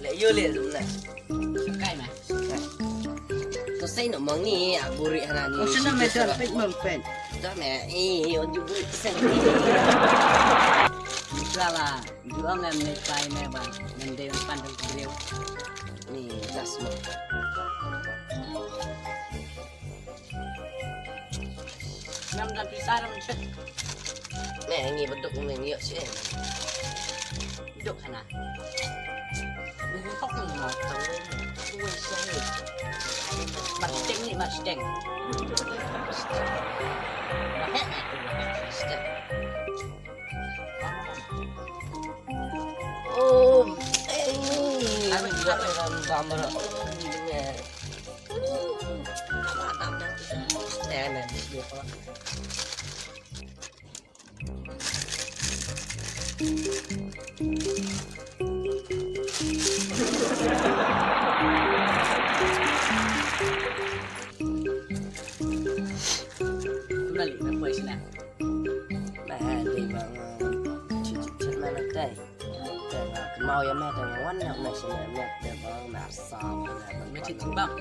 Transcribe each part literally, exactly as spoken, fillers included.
Leh ïa leh zumna. Sakai na. Sakai. To sei no mangi a buri hana ni. Oh, sana me don pek mong pen. Dah me i on ju buri sen. Inshallah. Ju ong em ne pai me ba. Nende pan dong kriu. Ni das mo. Ngam da pisa ram chet. Me ngi beduk me ngi yok sih. Beduk hana. Beduk hok ni ma. Mat steng ni mat steng. Mat steng. Oh, eh, harus harus ram gambar. Kembali ke voice na. Nah, di bang, cicit cicit mana teh? Teh, kemau ya meh, teh, wan ya meh, sini meh, teh, bang, nasa, mana, bang, cicit bang.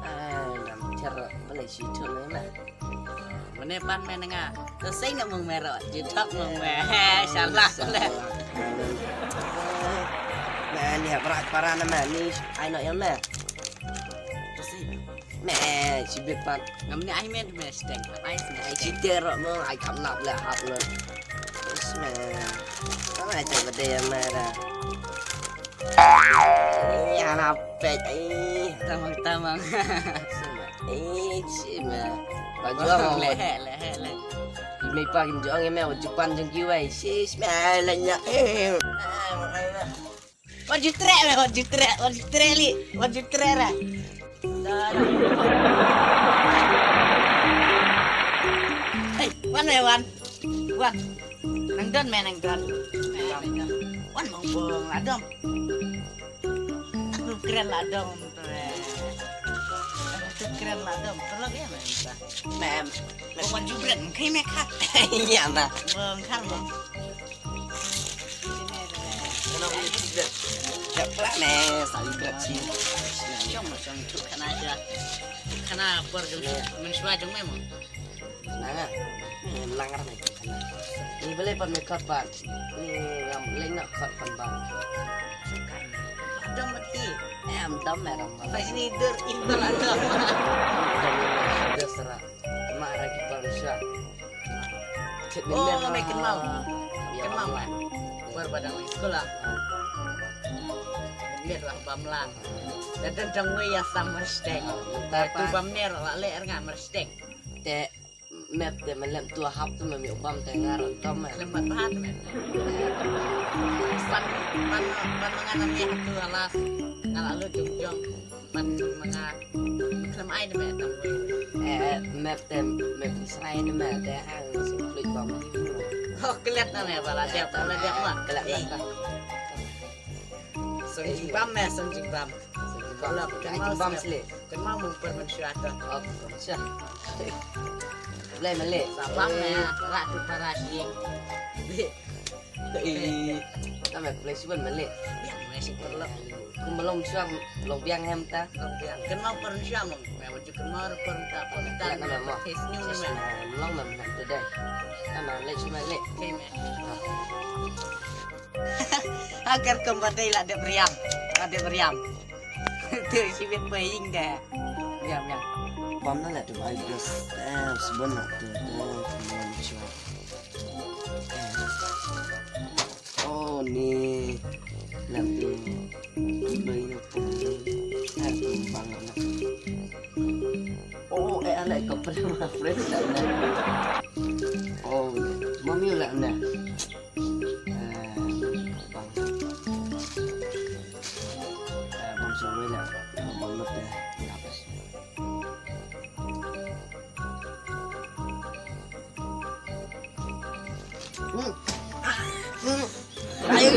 Eh, nam cer, boleh situ ni meh. Mana pan meh nenga? Selesai nak mung merah, jitak mung meh. Salah, salah. Meh, ni berat parah nama ni, ai nak ya meh. Selesai. Meh, sibit pat. Ngam ni ai men meh steng. Ai sini ai sini ro mo ai kam nap le hap lo. Meh. Ai te bade ya meh da. Ya na pek ai. Tamang tamang. Ai si meh. Baju le le le. Mei pa kim jong ya meh baju pan jong kiwai. Si meh le nya. Wat ju treh me, wat ju treh, wat ju treh li, wat ju treh ra. Hei, wan me wan. Wan. Nang don me nang don. Wan mong bong la dom. Aku kren la dom. Aku kren la dom. Tolong ya me. Mem. Wan ju bret mkai me khat. Iya ma. Mong kar mong. Kena boleh tiga. Dah pula meh, saling berat sih. Jom, jom, tu kena aja. Kena por jom, mensuah jom memang. Nah, hmm, langgar nih. Ni boleh pan me kot pan. Ni ngam leng nak kot pan ban. Adam mati. Em dam me ram. Pas ni dur imbal adam. Dam me dur serak. Mak ragi pan sya. Oh, me kenal. Kenal man. Por badang sekolah. Mir lah bamlang. Datang jangwe ya sam mersteng. Tu bamner lah le er ngan mersteng. Te mep te melem tu hap tu mem yuk bam te ngar tam me. Lembat bahat me. Pan pan pan ngan me hatu alas. Ngal alu jung jung. Ban manga khlem ai ne me tam. Eh, mep te mep Israel ne me te hang sum flik bam. Oh, klet na me bala dep bala dep ma. Klet na. Song jingbam me, song jingbam. Bala jingbam sle. Kema mung per mensyuat. Oh, mensyuat. Blai mele. Sabam me ratu para sing. Eh, kami play suan mele. Biang me sing perlu. Ku melong suang long biang hem ta. Long biang. Ken mau per suang long. Me wajib ken mau per ta per ta. Kami mau. Tes nyung me. Melong me me tu dai. Kami le suan mele. Oke me. Agar kembali lah dep riam. Lah dep riam. Tu sibit paying dah. Riam riam. Pam na lah tu bai bes. Eh, sebon nak tu. Oh, ni. Lam tu. Bai na pun. Eh, kumbang na. Oh, eh, ala ka pernah friend na. Oh, mami lah na. Eh, bang. Eh, bang sawai lah. Bang mata. Hmm. Hmm. Ayo.